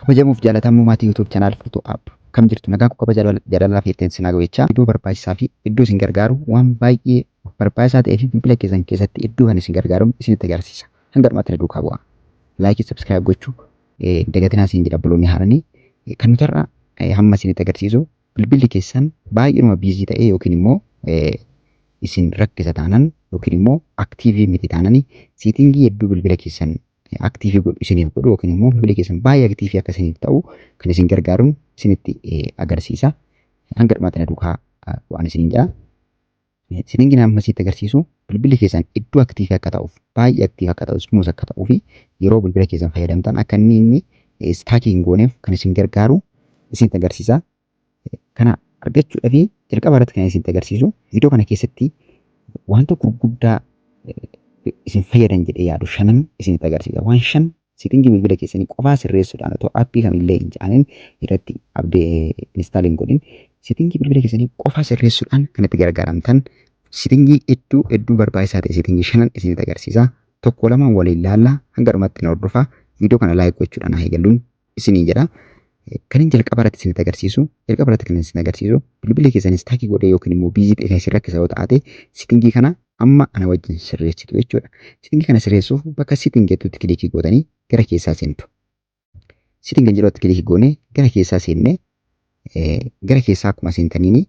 Kabajamuuf jaalatamuu maatii YouTube channel Furtuu App, kam jirtu? Nagaa koo kabaja jaalalaa fi ittiin sinaa ga'echaa, iddoo barbaachisaa fi iddoo isin gargaaru, waan baay'ee barbaachisaa ta'ee fi bilbila keessan keessatti iddoo kan isin gargaaru isinitti agarsiisa. Hanga dhumaatti na duukaa bu'aa. Like, subscribe gochuu dagatinaa isin jedha. Buloonni haaranii kan nuti har'a hamma isinitti agarsiisu, bilbilli keessan baay'eedhuma busy ta'ee yookiin immoo isin rakkisa taanan yookiin immoo active miti taanani, setting hedduu bilbila keessan active godhu isiniif godhu yookiin immoo bilbila keessan baay'ee active akka isiniif ta'u kan isin gargaaruun isinitti agarsiisa. Hanga dhumaatti na duukaa bu'aan isiniin jedha. Settingiin amma isinitti agarsiisu bilbilli keessan iddoo active akka ta'uuf, baay'ee active akka ta'u, smooth akka ta'uu fi yeroo bilbila keessan fayyadamtan akka inni stuck hin gooneef kan isin gargaaru isinitti agarsiisa. Kana argachuudhaaf jalqaba irratti kan isinitti agarsiisu, viidiyoo kana keessatti wanta gurguddaa isin fayyadan jedhee yaadu shanan isinitti agarsiisa. Waan shan setting bilbila keessanii qofaa sirreessuudhaan, otoo app kamillee hin caanin irratti abdee install hin godhin, setting bilbila keessanii qofaa sirreessuudhaan kan itti gargaaramtan, setting hedduu hedduu barbaachisaa ta'e, setting shanan isinitti agarsiisa. Tokko lamaan waliin laallaa, hanga dhumaatti na hordofaa. Viidiyoo kana like gochuudhaan haa eegalluun isinii jedha. Kan inni jalqaba irratti isinitti agarsiisu, jalqaba irratti kan isin agarsiisu, bilbilli keessan stuck godhee yookiin immoo busy ta'e kan isin rakkisa yoo taate, setting kana amma ana wajjin sirreessitu jechuudha. Setting kana sirreessuuf bakka setting jettutti click gootanii gara keessaa seentu. Setting kan jedhutti click goonee gara keessaa seennee, gara keessaa akkuma seentaniini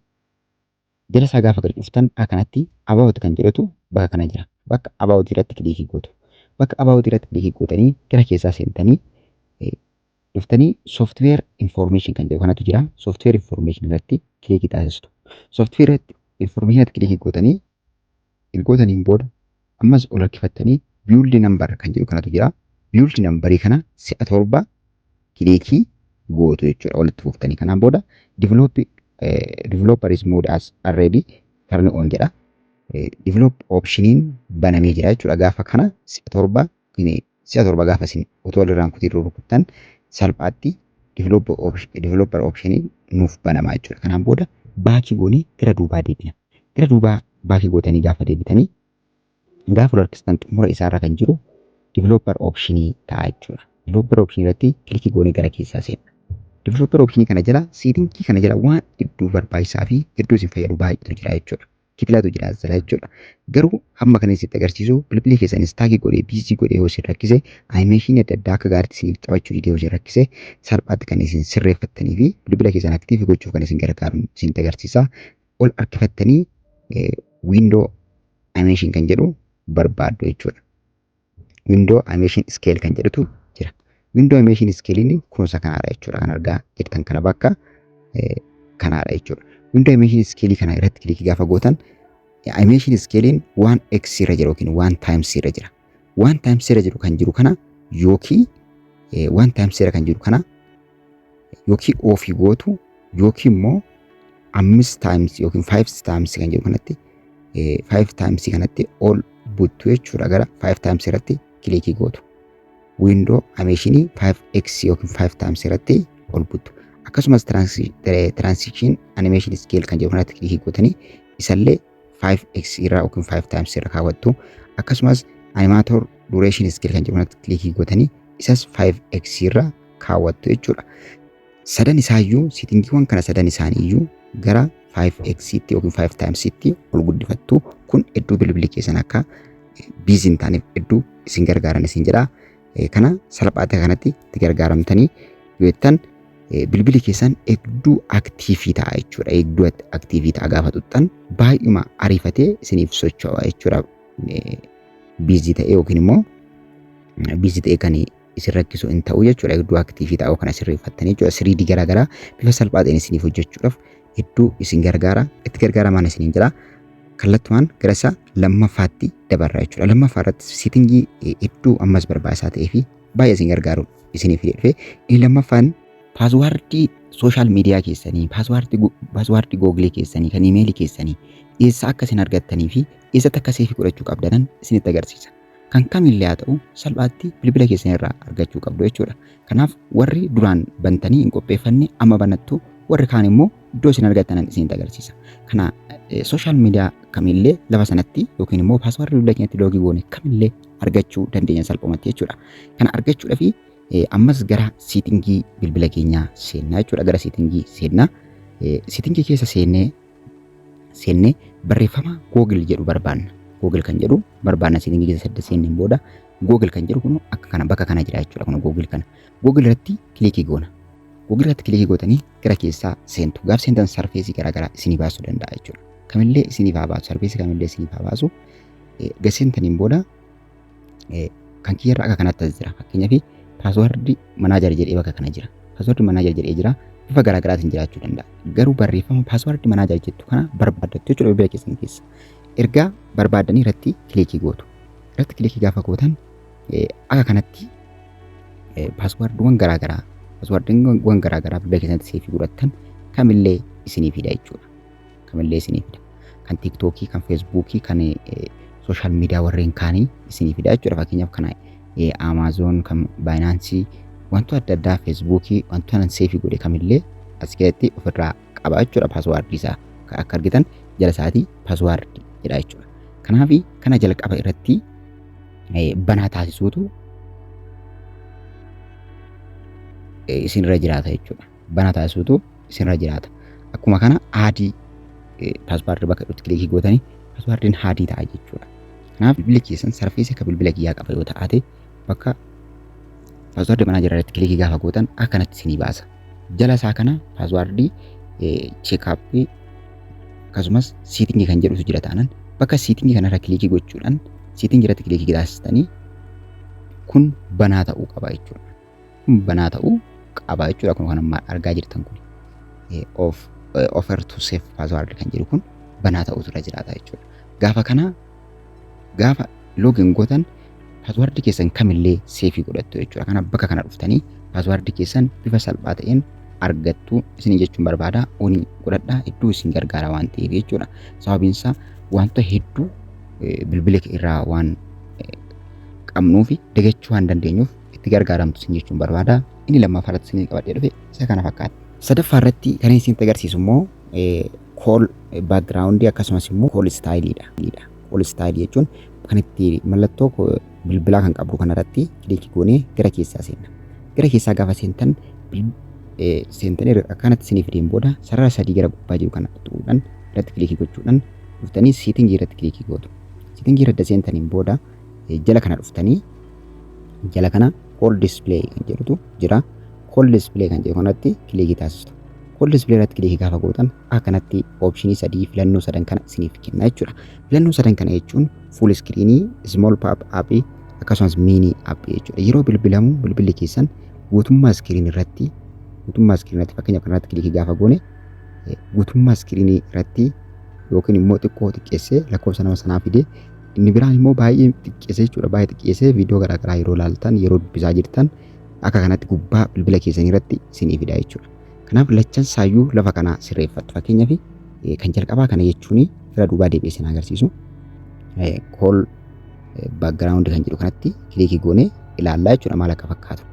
jala isaa gaafa gadi dhuftan akkanatti about kan jedhutu bakka kana jira. Bakka about irratti click gootu. Bakka about irratti click gootanii gara keessaa seentanii dhuftanii software information kan jedhu kanatu jira. Software information irratti click taasistu. Software information irratti click gootanii gootaniin booda ammas ol harkifattanii build number kan jedhu kanatu jira. Build numberii kana si'a torba click gootu jechuudha walitti fuftanii. Kanaan booda developers mode as already turn on jedha. Develop optioniin banamee jira jechuudha. Gaafa kana si'a torba gaafa isin otoo walirraan kutii rukuttan, salphaatti developer optioniin nuuf banamaa jechuudha. Kanaan booda back goonee gara duubaa deebina. Gara duubaa back gootanii gaafa deebitanii, gaafa ol harkistan, xumura isaarra kan jiru developer optionii ta'a jechuudha. Developer optionii irratti click goonee gara keessaa seenna. Developer optionii kana jala, setting kana jala waan hedduu barbaachisaa fi hedduu isin fayyadu baay'eetu jira jechuudha. Kitilatu jira as jala jechuudha. Garuu hamma kana isinitti agarsiisu, bilbilli keessan stuck godhee, busy godhee yoo isin rakkise, animation adda addaa akka gaariitti isiniif taphachuu didee yoo isin rakkise, salphaatti kan isin sirreeffattanii fi bilbila keessan active gochuuf kan isin gargaaru isinitti agarsiisa. Ol harkifattanii window animation kan jedhu barbaaddu jechuudha. Window animation scale kan jedhutu jira. Window animation scale kunuunsa kanaadha jechuudha. Kan argaa jirtan kana bakka kanaadha jechuudha. Window animation scale kana irratti click gaafa gootan, animation scalein 1x irra jira yookiin 1 times irra jira. 1 times irra jiru kan jiru kana yookiin 1 times irra kan jiru kana yookiin off gootu yookiin immoo ammis times yookiin 5 times kan jedhu kanatti, 5 times kanatti ol buttu jechuudha. Gara 5 times irratti click gootu. Window animation 5x yookiin 5 times irratti ol buttu. Akkasumas transition animation scale kan jedhu kanatti click gootanii isallee 5x irra yookiin 5 times irra kaawwattu. Akkasumas animator duration scale kan jedhu kanatti click gootanii isas 5x irra kaawwattu jechuudha. Sadan isaayyuu, settingiiwwan kana sadan isaaniiyyuu gara 5x tti yookiin 5 times tti ol guddifattu. Kun hedduu bilbilli keessan akka busy hin taaneef hedduu isin gargaaran isin jedha. Kana salphaatti kanatti itti gargaaramtanii yoo jettan, bilbilli keessan hedduu active ta'a jechuudha. Hedduu active ta'a, gaafa xuxxan baay'uma ariifatee isiniif socho'a jechuudha. Busy ta'e yookiin immoo busy ta'e kan isin rakkisu hin ta'u jechuudha. Hedduu active ta'uu kana sirreeffattanii jechuudha. 3D garaagaraa bifa salphaa ta'een isiniif hojjechuudhaaf hedduu isin gargaara. Itti gargaaramaan isiniin jira. Kallattumaan gara isa lammaffaatti dabarra jechuudha. Lammaffaa irratti setting hedduu ammas barbaachisaa ta'ee fi baay'ee isin gargaaru isiniif dhufe. Inni lammaffaan password social media keessanii, password Google keessanii, kan email keessanii eessa akka isin argattanii fi eessatti akka save godhachuu qabdanan isinitti agarsiisa. Kan kamillee haa ta'u, salphaatti bilbila keessan irraa argachuu qabdu jechuudha. Kanaaf warri duraan bantanii hin qopheeffanne amma banattu, warri kaan immoo iddoo isin argattanan isinitti agarsiisa. Kana social media kamillee lafa sanatti yookiin immoo password bilbila keenyatti log goone kamillee argachuu dandeenya salphumatti jechuudha. Kana argachuudhaaf Ammas gara settingii bilbila keenyaa seennaa jechuudha. Gara settingii seennaa. Settingii keessa seennee barreeffama Google jedhu barbaanna. Google kan jedhu barbaanna. Settingii keessa sadda seenneen booda Google kan jedhu kun akka kana bakka kana jira jechuudha. Kun Google kana. Google irratti clickii goona. Google irratti clickii gootanii gara keessaa seentu. Gaaf seentan serviceii garaagaraa isinii baasuu danda'a jechuudha. Kamillee isiniif haa baasu. Serviceii kamillee isiniif haa baasu. Erga seentaniin booda kan kiyyarra akka kanatti as jira. Fakkeenyaaf, password manager jedhee bakka kana jira. Password manager jedhee jira. Bifa garaagaraatiin jiraachuu danda'a. Garuu barreeffama password manager jettu kana barbaaddattu jechuudha bilbila keessan keessa. Ergaa barbaaddanii irratti clickii gootu. Irratti clickii gaafa gootan akka kanatti passwordiiwwan garaagaraa bilbila keessatti saveii godhattan kamillee isinii fida jechuudha. Kamillee isinii fida. Kan TikTokii, kan Facebookii, kan social media warreen kaanii isinii fida jechuudha. Fakkeenyaaf, kana Amazon, kan Binanceii, wantoota adda addaa, Facebookii, wantoota nan saveii godhe kamillee as keessatti ofirraa qaba jechuudha passwordii isaa. Akka argitan jala isaatii passwordii jedha jechuudha. Kanaaf kana jalqaba irratti banaa taasisuutu isinirra jiraata jechuudha. Banaa taasisuutu isinirra jiraata. Akkuma kana add passwordii bakka itti clickii gootanii passwordiin add ta'a jechuudha. Kanaaf bilbilli keessan serviceii akka bilbila kiyyaa qaba yoo ta'ate, bakka passwordii manager irratti clickii gaafa gootan akkanatti isinii baasa. Jala isaa kana passwordii checkupii akkasumas settingii kan jedhutu jira taanaan, bakka settingii kanarra clickii gochuudhaan settingii irratti clickii taasistanii kun banaa ta'uu qaba jechuudha. Kun banaa ta'uu qaba jechuudha. Kun kan amma argaa jirtan kun of offer to save password kan jedhu kun banaa ta'utu irra jiraata jechuudha. Gaafa kana gaafa login gootan passwordii keessan kamillee saveii godhattu jechuudha. Kanaaf bakka kana dhuftanii passwordii keessan bifa salphaa ta'een argattu isin jechuun barbaada. Onii godhadhaa, hedduu isin gargaara waan ta'eef jechuudha. Sababiin isaa wanta hedduu bilbila irraa waan qabnuuf dagachuu waan dandeenyuuf itti gargaaramtu isin jechuun barbaada. Inni lammaffaa irratti isin qabadhee dhufe isa kana fakkaata. Sadaffaa irratti kan isinitti agarsiisu immoo call backgroundii akkasumas immoo call styleiidha. Call styleii jechuun kan itti mallattoo bilbilaa kan qabdu kanarratti clickii goonee gara keessaa seenna. Gara keessaa gaafa seentan, seentanii akkanatti isinii fideen booda, sarara sadii gara gubbaa jiru kana tuquudhaan irratti clickii gochuudhaan dhuftanii settingii irratti clickii gootu. Settingii irratti seentaniin booda jala kana dhuftanii jala kana call display kan jedhutu jira. Call display kan jedhu kanatti clickii taasistu. Call display irratti clickii gaafa gootan akkanatti optionii sadii, filannoo sadan kana isiniif kenna jechuudha. Filannoo sadan kana jechuun full screenii, small pop up akkasumas mini up jechuudha. Yeroo bilbilamu bilbilli keessan guutummaa screen irratti, fakkeenyaaf kanarratti clickii gaafa goone, guutummaa screenii irratti yookiin immoo xiqqoo xiqqeessee lakkoofsa nama sanaa fidee, inni biraan immoo baay'ee xiqqeessee jechuudha. Baay'ee xiqqeessee viidiyoo garaagaraa yeroo ilaaltan, yeroo dubbisaa jirtan akka kanatti gubbaa bilbila keessanii irratti isinii fida jechuudha. Kanaaf lachan saayyuu lafa kana sirreeffattu. Fakkeenyaaf, kan jalqabaa kana jechuun gara duubaa deebi'ee isin agarsiisu. Call background kan jedhu kanatti clickii goonee ilaallaa jechuudha maal akka fakkaatu.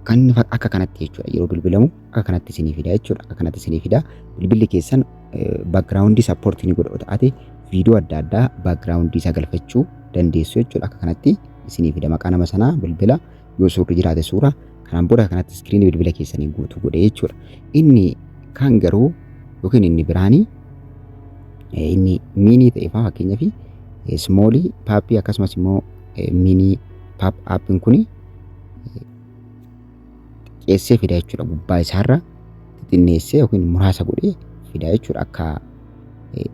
Kan akka kanatti jechuudha, yeroo bilbilamu akka kanatti isinii fida jechuudha. Akka kanatti isinii fida. Bilbilli keessan backgroundii supportii ni godha ta'ate viidiyoo adda addaa backgroundii isaa galfachuu dandeessu jechuudha. Akka kanatti isinii fida, maqaa nama sanaa, bilbila, yoo suurri jiraate suura. Kanaan booda kanatti screenii bilbila keessanii guutuu godhe jechuudha. Inni kaan garuu yookiin inni biraanii inni mini ta'e fa'aa, fakkeenyaaf smallii popii akkasumas immoo mini pop upiin kuni xiqqeessee fida jechuudha. Gubbaa isaarra xixinneessee yookiin muraasa godhee fida jechuudha. Akka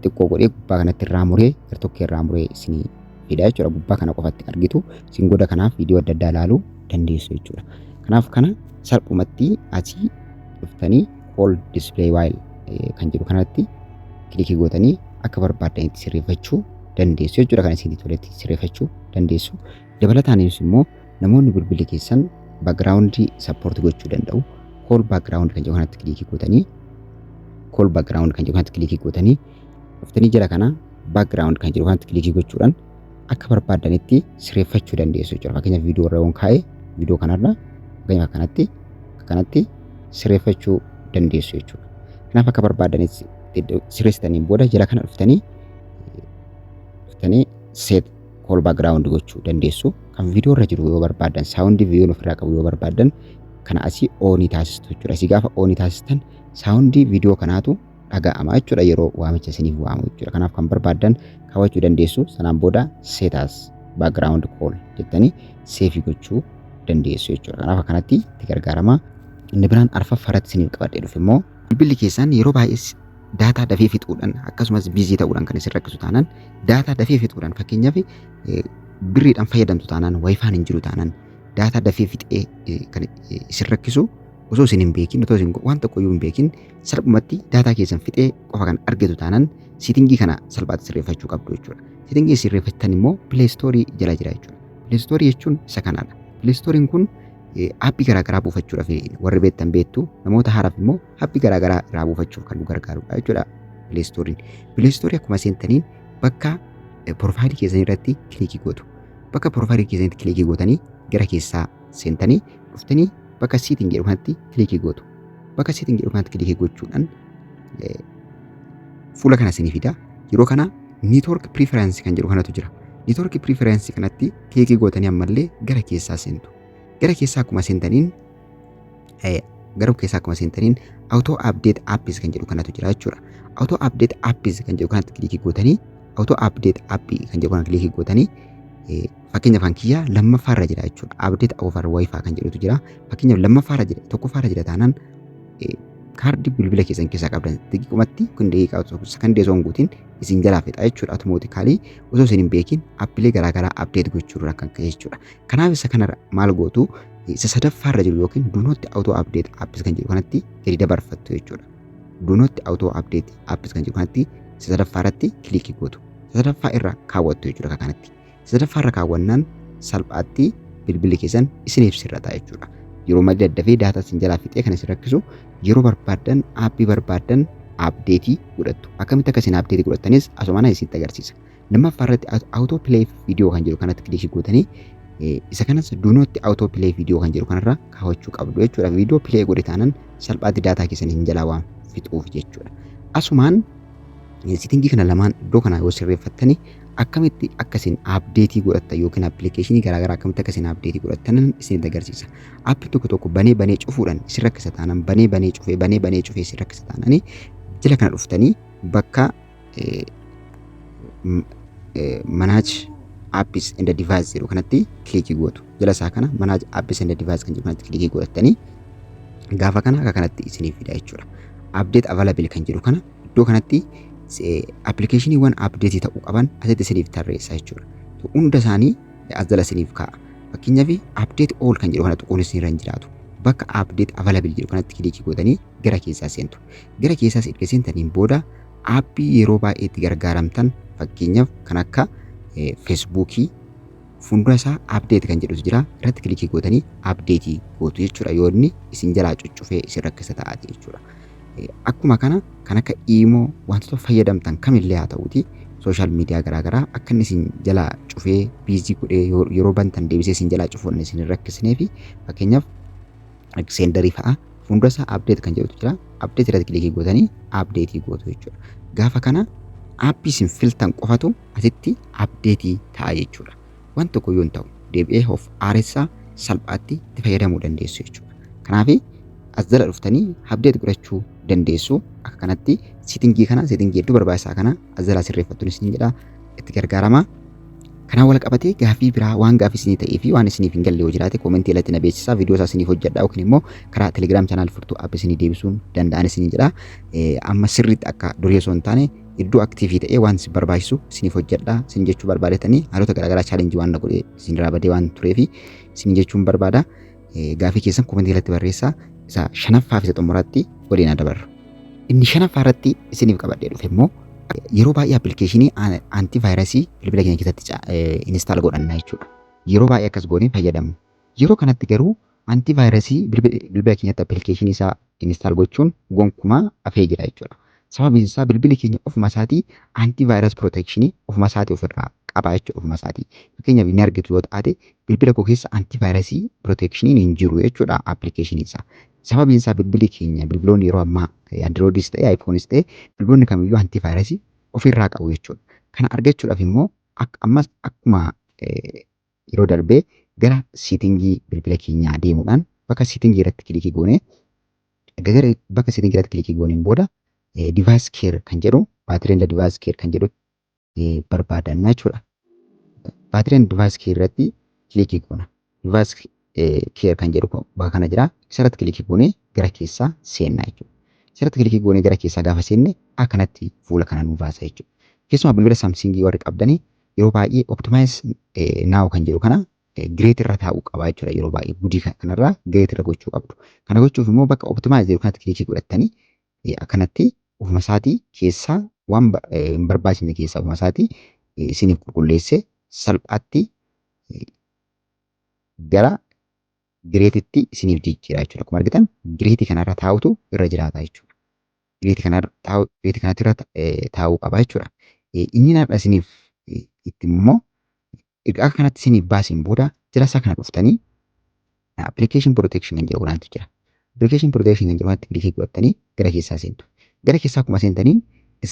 xiqqoo godhee gubbaa kanatti irraa muree, gartokkee irraa muree isinii fida jechuudha. Gubbaa kana qofatti argitu isin goda. Kanaaf viidiyoo adda addaa ilaaluu dandeessu jechuudha. Kanaaf kana salphumatti asii dhuftanii call display while kan jedhu kanatti clickii gootanii akka barbaaddanitti sirreeffachuu dandeessu jechuudha. Kan isinitti toletti sirreeffachuu dandeessu. Dabalataanis immoo namoonni bilbilli keessan backgroundii support gochuu danda'u. Call background kan jedhu kanatti clickii gootanii, call background kan jedhu kanatti clickii gootanii dhuftanii jala kana background kan jedhu kanatti clickii gochuudhaan akka barbaaddanitti sirreeffachuu dandeessu jechuudha. Fakkeenyaaf, viidiyoo irra yoon kaa'e, viidiyoo kanarra fakkeenyaaf akkanatti sirreeffachuu dandeessu jechuudha. Kanaaf akka barbaaddanitti sirreessitaniin booda jala kana dhuftanii set Call background gochuu dandeessu. Kan viidiyoo irra jiru yoo barbaaddan, sound viidiyoon ofirraa qabu yoo barbaaddan, kana asii on taasistu jechuudha. Asii gaafa on taasistan sound viidiyoo kanaatu dhaga'ama jechuudha yeroo waamicha isiniif waamu jechuudha. Kanaaf kan barbaaddan kaawwachuu dandeessu. Sanaan booda "set as background call" jettanii save gochuu dandeessu jechuudha. Kanaaf akkanatti itti gargaarama. Inni biraan arfaffaa irratti isiniif qabadhee dhufe immoo, bilbilli keessan yeroo baay'ee data dafee fixuudhaan akkasumas busy ta'uudhaan kan isin rakkisu taanaan, data dafee fixuudhaan, fakkeenyaaf birriidhaan fayyadamtu taanaan, WiFi'n hin jiru taanaan, data dafee fixee kan isin rakkisu, osoo isin hin beekin, otoo isin waan tokko iyyuu hin beekin salphumatti data keessan fixee qofa kan argatu taanaan, setting kana salphaatti sirreeffachuu qabdu jechuudha. Setting sirreeffattan immoo Play Store jala jira jechuudha. Play Store jechuun isa kanaadha. Play Store'n kun app garaagaraa buufachuudhaaf, warri beektan beektu, namoota haaraaf immoo app garaagaraa irraa buufachuuf kan nu gargaarudha jechuudha Play Store'n. Play Store akkuma seentaniin bakka profile keessanii irratti click gootu. Bakka profile keessanitti click gootanii gara keessaa seentanii dhuftanii bakka "setting" jedhu kanatti click gootu. Bakka "setting" jedhu kanatti click gochuudhaan fuula kana isinii fida. Yeroo kana "network preference" kan jedhu kanatu jira. Network preference kanatti click gootanii ammallee gara keessaa seentu. Gara keessaa akkuma seentaniin "auto update apps" kan jedhu kanatu jira jechuudha. "Auto update apps" kan jedhu kanatti click gootanii, "auto update app" kan jedhu kana click gootanii, fakkeenyaaf kan kiyyaa lammaffaarra jira jechuudha. "Update over WiFi" kan jedhutu jira. Fakkeenyaaf lammaffaarra jira, tokkoffaarra jira taanaan, kaardii bilbila keessan keessaa qabdan daqiiqumatti kun daqiiqaa sakandii osoo hin guutin isin jalaa fixa jechuudha. Automatically osoo isin hin beekin appilee garaagaraa update gochuurraa kan ka'e jechuudha. Kanaaf isa kanarra maal gootu? Isa sadaffaarra jiru yookiin "do not auto update apps" kan jedhu kanatti gadi dabarfattu jechuudha. "Do not auto update apps" kan jedhu kanatti isa sadaffaarratti click gootu. Isa sadaffaa irra kaawwattu jechuudha kanatti. Isa sadaffaa irra kaawwannaan salphaatti bilbilli keessan isiniif sirrata jechuudha. Yeroo malee daddafee data isin jalaa fixee kan isin rakkisu, yeroo barbaaddan app barbaaddan update godhattu. Akkamitti akka isin update godhattanis asumaan isinitti agarsiisa. Lammaffaa irratti "auto play video" kan jedhu kanatti click gootanii, isa kanas "do not auto play video" kan jedhu kanarra kaawwachuu qabdu jechuudha. Viidiyoo play godhe taanaan salphaatti data keessan hin jalaa waan fixuuf jechuudha. Asumaan setting kana lamaan iddoo kana yoo sirreeffattani, akkamitti akka isin update godhattan yookiin application garaagaraa akkamitti akka isin update godhattan isinitti agarsiisa. App tokko tokko banee banee cufuudhaan isin rakkisa taanaan, banee banee cufee, banee banee cufee isin rakkisa taanaan, jala kana dhuftanii bakka "manage apps and device" jedhu kanatti click gootu. Jala isaa kana "manage apps and device" kan jedhu kanatti click godhattanii, gaafa kana akka kanatti isiniif fida jechuudha. "Update available" kan jedhu kana iddoo kanatti applicationiiwwan update ta'uu qaban asitti isiniif tarreessa jechuudha. Hunda isaanii as jala isiniif kaa'a. Fakkeenyaaf "update all" kan jedhu kana tuquun isinirra hin jiraatu. Bakka "update available" jedhu kanatti click gootanii gara keessaa seentu. Gara keessaas erga seentaniin booda app yeroo baay'ee itti gargaaramtan, fakkeenyaaf kan akka Facebookii, fuuldura isaa "update" kan jedhutu jira. Irratti click gootanii update gootu jechuudha, yoo inni isin jalaa cuccufee isin rakkisa ta'aati jechuudha. Akkuma kana kan akka imo, wantoota fayyadamtan kamillee haa ta'uuti, social media garaagaraa akka inni isin jalaa cufee busy godhee yeroo bantan deebisee isin jalaa cufuun isin hin rakkisnee fi fakkeenyaaf Xender fa'a fuuldura isaa "update" kan jedhutu jira. Update irratti click gootanii update gootu jechuudha. Gaafa kana app isin filtan qofatu asitti update ta'a jechuudha. Waan tokko yoo hin ta'u deebi'ee of aaressaa salphaatti itti fayyadamuu dandeessu jechuudha. Kanaaf as jala dhuftanii update godhachuu dandeessu. Akka kanatti setting kana, setting hedduu barbaachisaa kana as jalaa sirreeffattuun isin jedha, itti gargaarama. Kanaan wal qabatee gaaffii biraa, waan gaaffii isinii ta'ee fi waan isiniif hin galle yoo jiraate, comment irratti na beeksisaa. Viidiyoo isaa isiniif hojjedha yookiin immoo karaa Telegram channel Furtuu App isinii deebisuun danda'an isinii jedha. Amma sirriitti akka durii osoo hin taane iddoo active ta'ee waan isin barbaachisu isiniif hojjedha isin jechuu barbaadetanii, haalota garaagaraa challenge waan na godhee isin irraa badee waan tureefi isin jechuun barbaada. Gaaffii keessan comment irratti barreessaa. Isa shanaffaa fi isa xumuraatti waliin dabarru. Inni shanaffaa irratti isiniif qabadhee dhufe immoo, yeroo baay'ee application antivirus bilbila keenya keessatti install godhanna jechuudha. Yeroo baay'ee akkas goonee fayyadamna. Yeroo kanatti garuu antivirus bilbila keenyatti application isaa install gochuun gonkumaa hafee jira jechuudha. Sababiin isaa bilbilli keenya ofuma isaatii antivirus protection ofuma isaatii ofirraa qaba jechuudha ofuma isaatii. Fakkeenyaaf inni argitu yoo taate, bilbila koo keessa antivirus protectioniin hin jiru jechuudha application isaa. Sababiin isaa bilbilli keenya, bilbiloonni yeroo ammaa Androidis ta'e iPhoneis ta'e, bilbiloonni kamiyyuu antivirus ofirraa qabu jechuudha. Kana argachuudhaaf immoo Ammas akkuma yeroo darbee gara settingii bilbila keenyaa deemuudhaan bakka settingii irratti click goonee, gara bakka settingii irratti click gooneen booda device care kan jedhu, battery and device care kan jedhu barbaadanna jechuudha. Battery and device care irratti click goona. Device care kan jedhu bakka kana jira. Isarratti click goonee gara keessaa seenna jechuudha. Isarratti click goonee gara keessaa gaafa seenne akkanatti fuula kana nu baasa jechuudha. Keessumaa bilbila Samsungii warri qabdanii yeroo baay'ee optimize now kan jedhu kana great irra taa'uu qaba jechuudha. Yeroo baay'ee goodii kanarraa great irra gochuu qabdu. Kana gochuuf immoo bakka optimize jedhu kanatti click godhattanii akkanatti ofuma isaatii keessaa waan hin barbaachisne keessaa ofuma isaatii isiniif qulqulleessee salphaatti gara greatitti isiniif jijjiira jechuudha. Akkuma argitan greatii kanarra taa'utu irra jiraata jechuudha. Greatii kanarra taa'u, greatii kanatti irra taa'uu qaba jechuudha. Inni har'a isiniif itti immoo erga akka kanatti isiniif baaseen booda jala isaa kana dhuftanii application protection kan jedhu kanaatu jira. Application protection kan jedhu kanatti click godhattanii gara keessaa seentu. Gara keessaa akkuma seentanii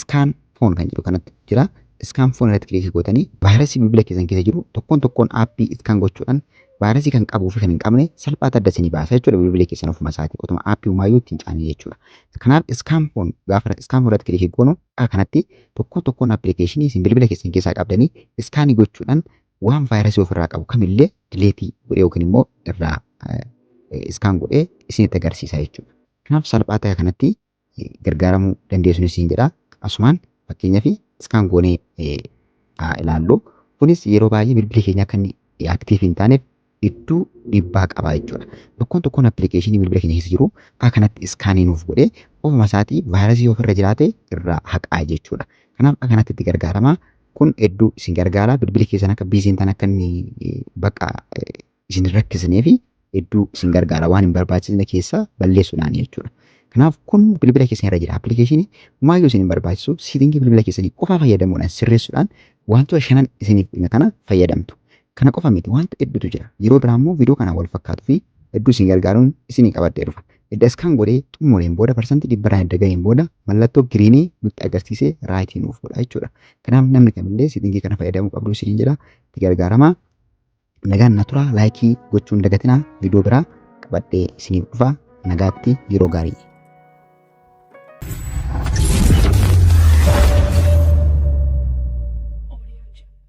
scan phone kan jedhu kanatti jira. Scan phone irratti click gootanii vaayirasii bilbila keessan keessa jiru tokkoon tokkoon appii scan gochuudhaan vaayirasii kan qabuu fi kan hin qabne salphaatti adda isinii baasa jechuudha bilbila keessan ofuma isaatii otuma appii homaayyuu ittiin caanee jechuudha. Kanaaf scan phone gaafa scan phone irratti click goonu akka kanatti tokkoon tokkoon applicationii isin bilbila keessan keessaa qabdanii scan gochuudhaan waan vaayirasii ofirraa qabu kamillee delete godhee yookiin immoo irraa scan godhee isinitti agarsiisa jechuudha. Kanaaf salphaa ta'e kanatti gargaaramuu dandeessu isin jedha. Asumaan fakkeenyaaf scan goonee haa ilaallu. Kunis yeroo baay'ee bilbilli keenya akka inni active hin taaneef hedduu dhiibbaa qaba jechuudha. Tokkoon tokkoon applicationii bilbila keenya keessa jiru akka kanatti scan nuuf godhee ofuma isaatii vaayirasii ofirra jiraate irraa haqaa jechuudha. Kanaaf akka kanatti itti gargaaramaa. Kun hedduu isin gargaara. Bilbilli keessan akka busy hin taane, akka inni bakka isin hin rakkisnee fi hedduu isin gargaara waan hin barbaachisne keessaa balleessuudhaan jechuudha. Kanaaf kun bilbila keessan irra jira. Applicationii homaayyuu isin hin barbaachisu, settingii bilbila keessanii qofaa fayyadamuudhaan sirreessuudhaan wantoota shanan isiniif hime kana fayyadamtu. Kana qofa miti, wanta hedduutu jira. Yeroo biraa immoo viidiyoo kanaan wal fakkaatuu fi hedduu isin gargaaruun isinii qabadhee dhufa. Edda scan godhee xumureen booda, 100% edda gaheen booda, mallattoo greenii nutti agarsiisee right nuuf godha jechuudha. Kanaaf namni kamillee settingii kana fayyadamuu qabdu isiniin jedha. Itti gargaaramaa. Nagaan na tura, like gochuun dagatinaa, viidiyoo biraa qabadhee isiniif dhufa. Nagaatti, yeroo gaarii.